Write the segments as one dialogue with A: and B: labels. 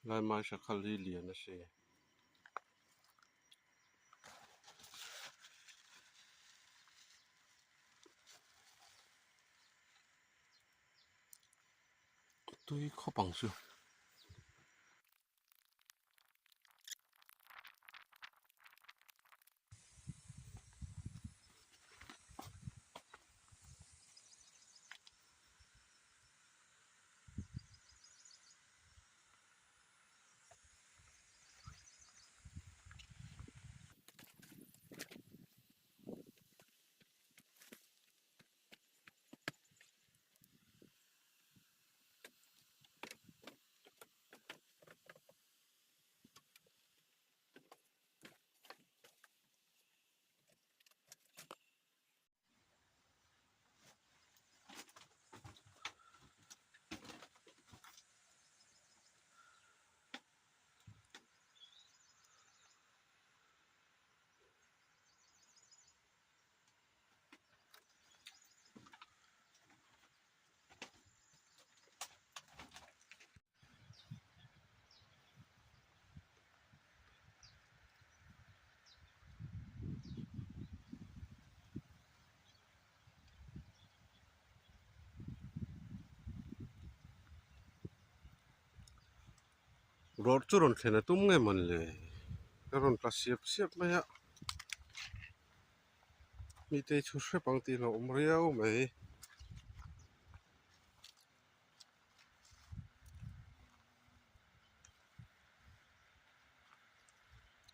A: Lai mai sakhal hi lian a si. Tui khawp ang chu. Rawr chu rawn thlen a tum nge mawn le a rawn tla siap siap mai a mite chu hrep ang tih hlauhawm riau mai.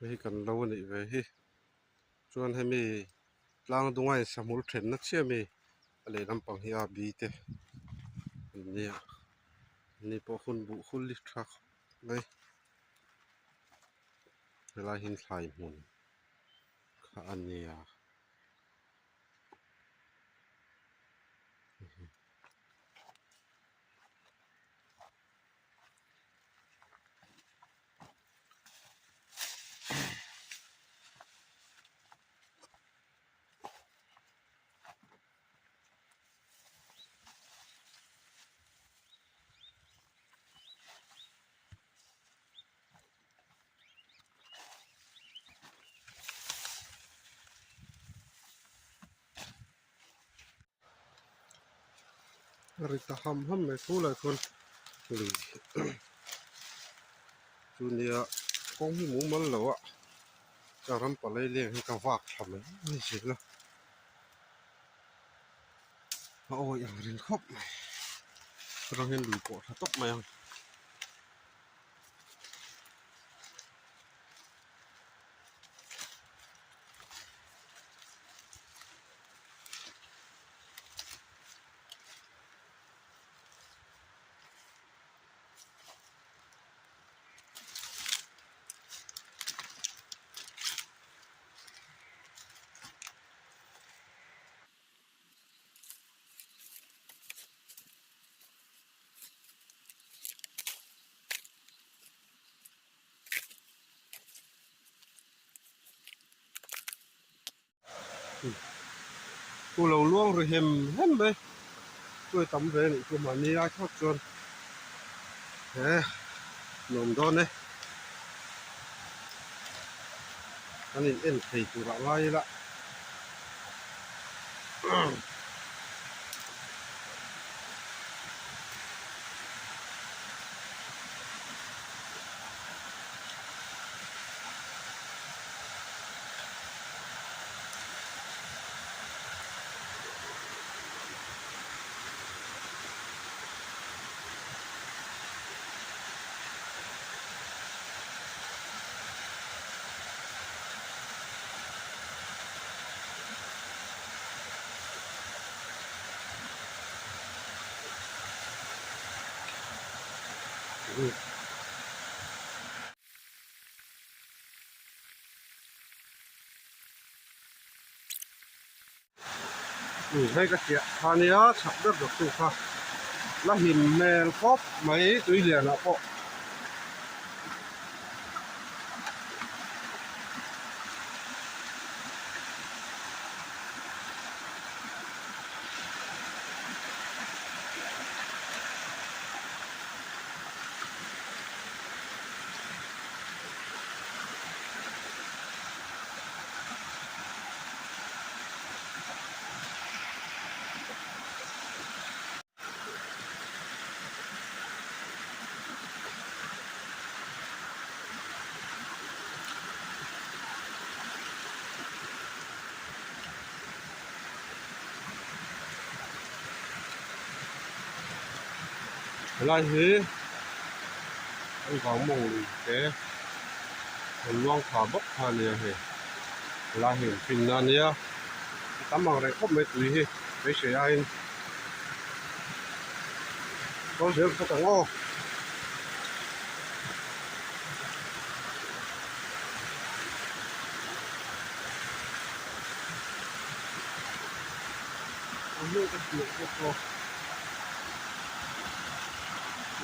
A: Hei kan lo a nih ve hi chuan hemi tlang dunga in sahmul thenna chiah ami a lehlam pang hi a bi te an nia ani pawh hun buh hul hi tha khawp mai helai hi thlai hmun kha a nia. A ri ta ham ham mai fur lai chuan lui chu nia kawng hi mumal lo a chuan ram palai leng hi ka vak tha mai mai zel a a awi ang rin khawp mai chutah hian lui pawh tha tawp mai ang. Chu lo luang ri hem hem mai chuai tam ve anih chu mahni ai thlawt chuan he nuam dawn e kan in en thei tur ah ngai ila. Hei ka hriat kha nia chhak ber ber tu kha la hlim hmel khawp mai tui lianah pawh. Helai hi an vang mawng lui te an luang thla bawk kha a nia hei helai hi an finna a nia a tam ang reng khawp mai tui hi beisei aiin sawn zel phawt ang aw.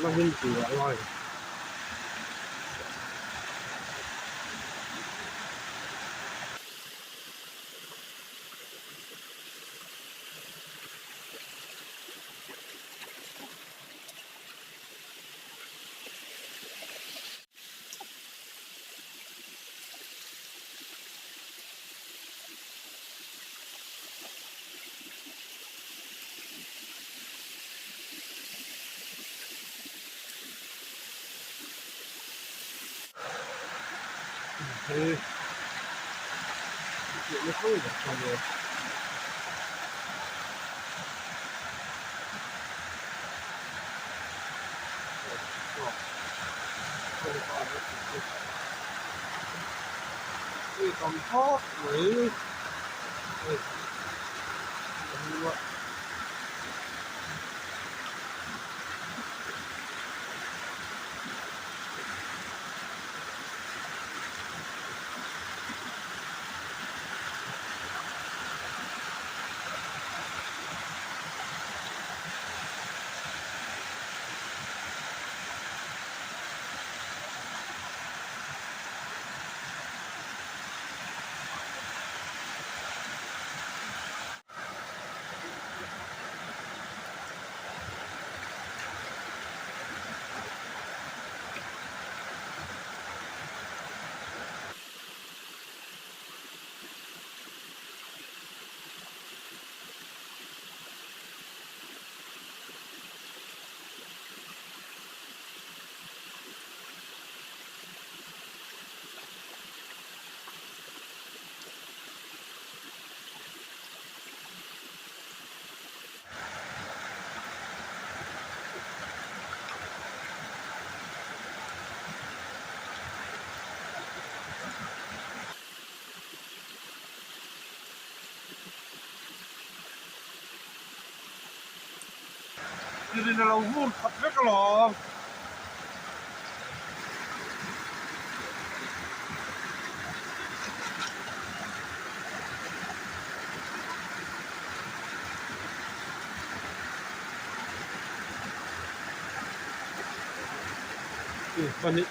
A: La him tur a ngai. Hei piahna thlang ber kha ania. Hei tam phawt mai hei a hnung ah. Tirin a lo vur khat vek alawm. Pahnih.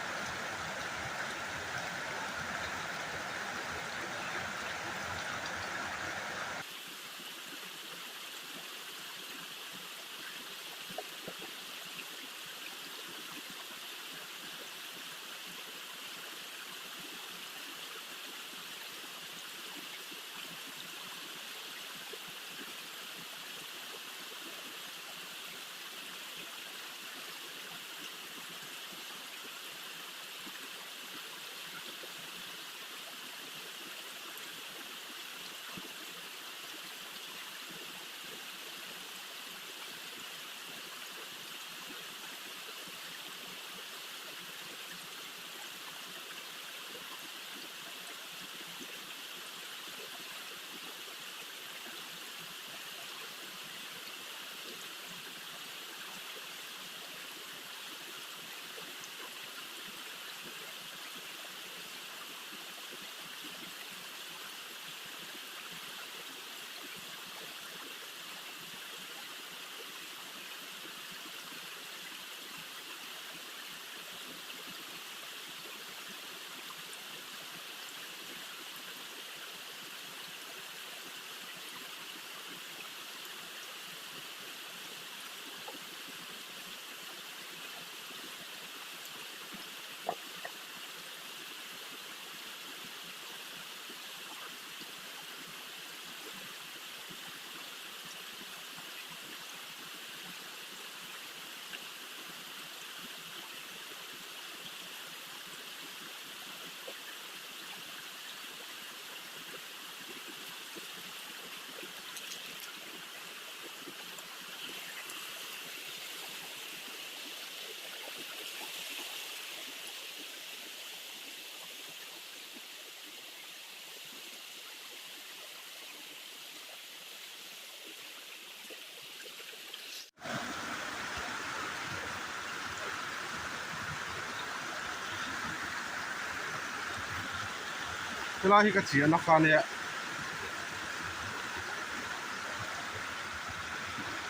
A: Helai hi ka chiahna kha ania.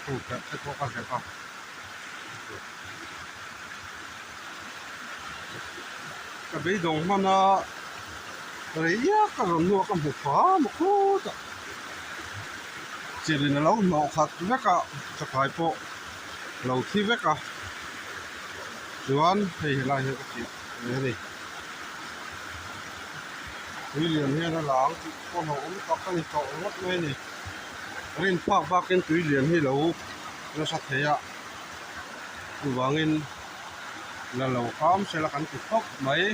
A: Tukverh te pawh ka zep a. Ka beidawng hman a rei iak ka rawn hnuah ka hmu hram a khawtah chilhin a lo hnawh khat vek a chakai pawh a lo thi vek a chuan hei helai hi ka chiah ve a ni tui lian hian a lang tih pawh hlauhawm tak a ni tawh ngawt mai a ni rin phak bakin tui lian hi lo nasa thei a chuvangin la lo hram sela kan ti khawp mai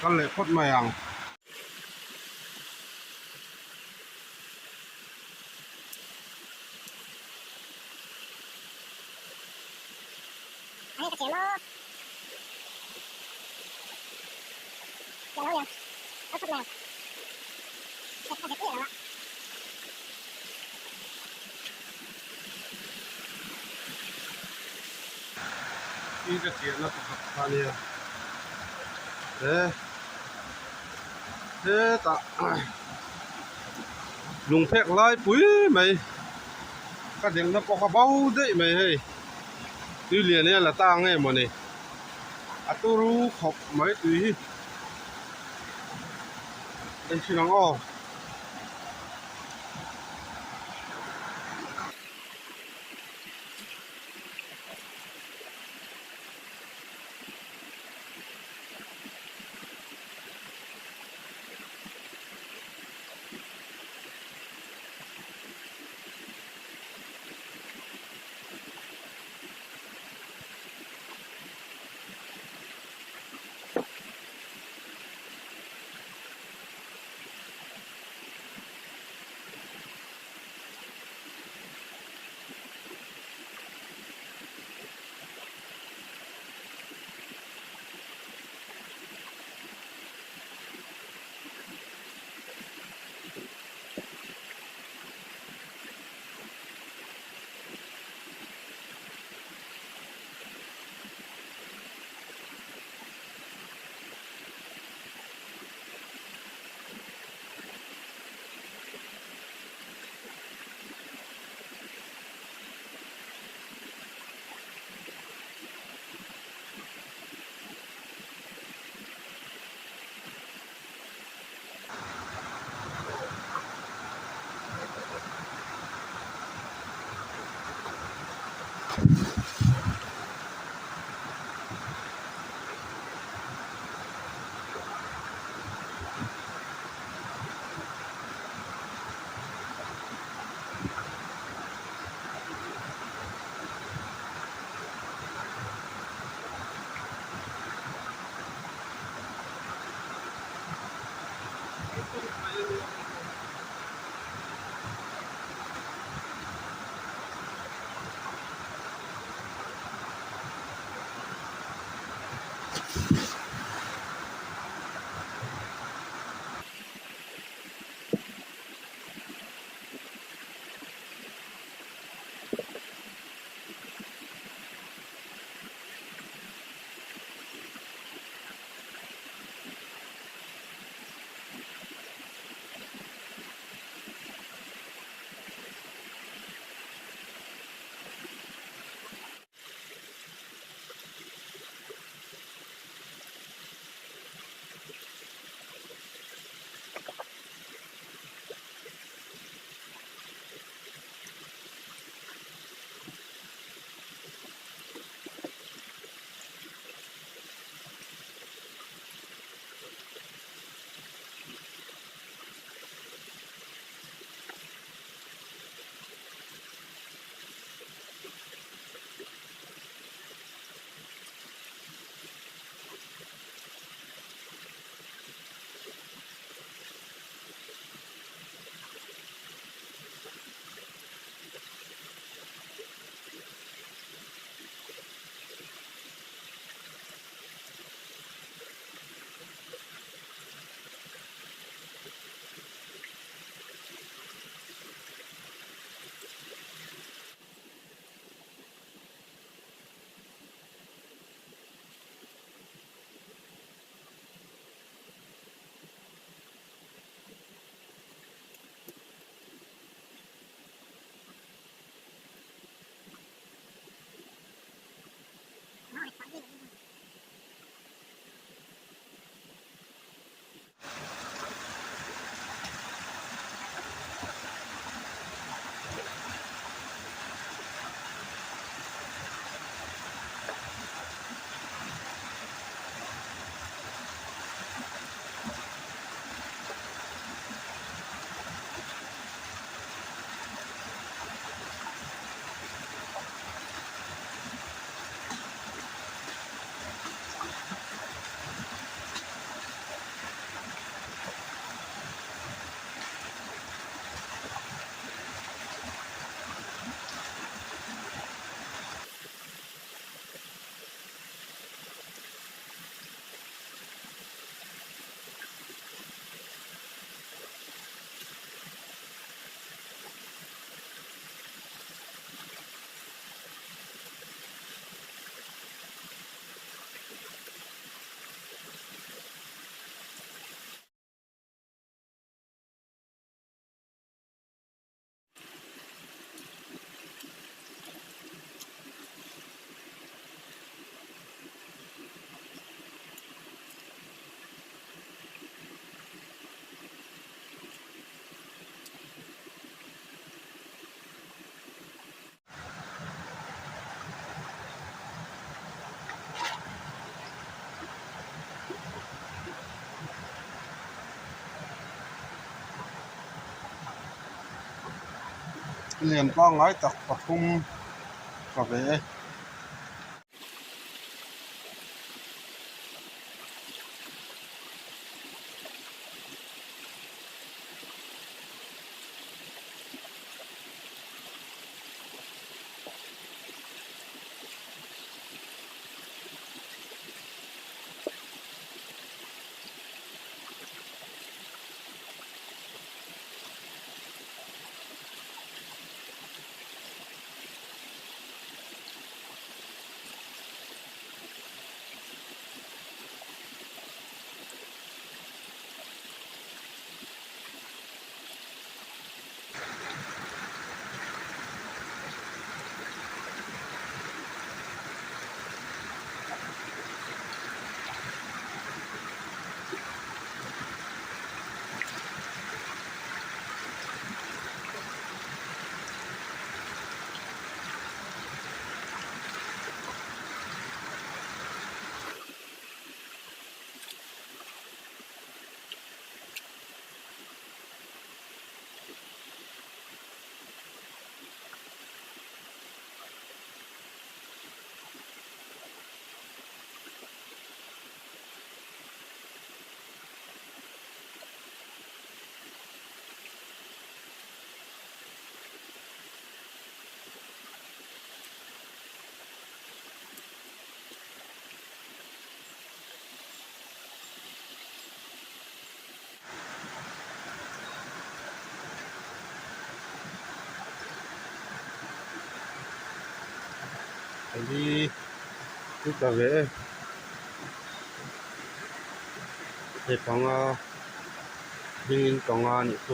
A: kal leh phawt mai ang. I ka chiahna pakhat kha ania he hetah lungphek lai pui mai ka delna pawh kha bo daih mai hei tui lian hian la ta nge mawni a turu khawp mai tui hi enchhin ang aw. Lian pangngai tak pathum tla ve e. Pali chu tla ve e hei panga hmingin panga a nih chu.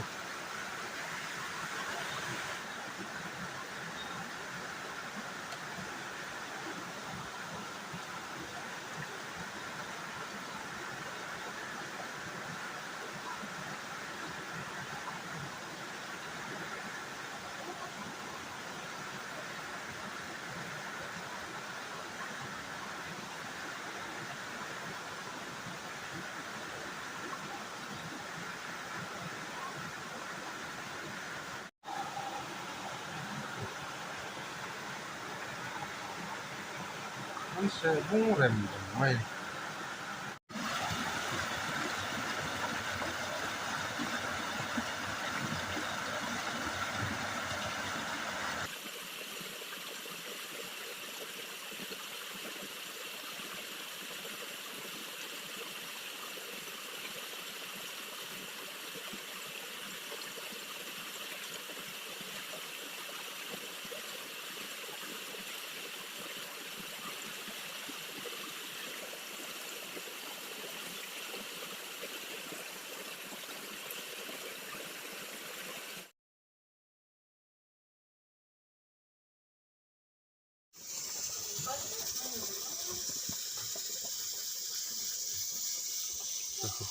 A: An seh bung rem rem mai.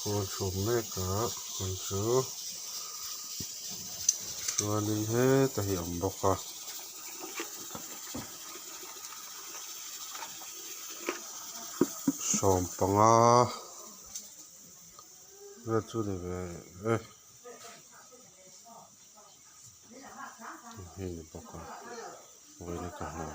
A: Khawl chhum mek a hmun chu chuanin heta hi a awm bawk a. Sawmpanga vel chu ni ve e hei ni bawk a vawiin ka hmu.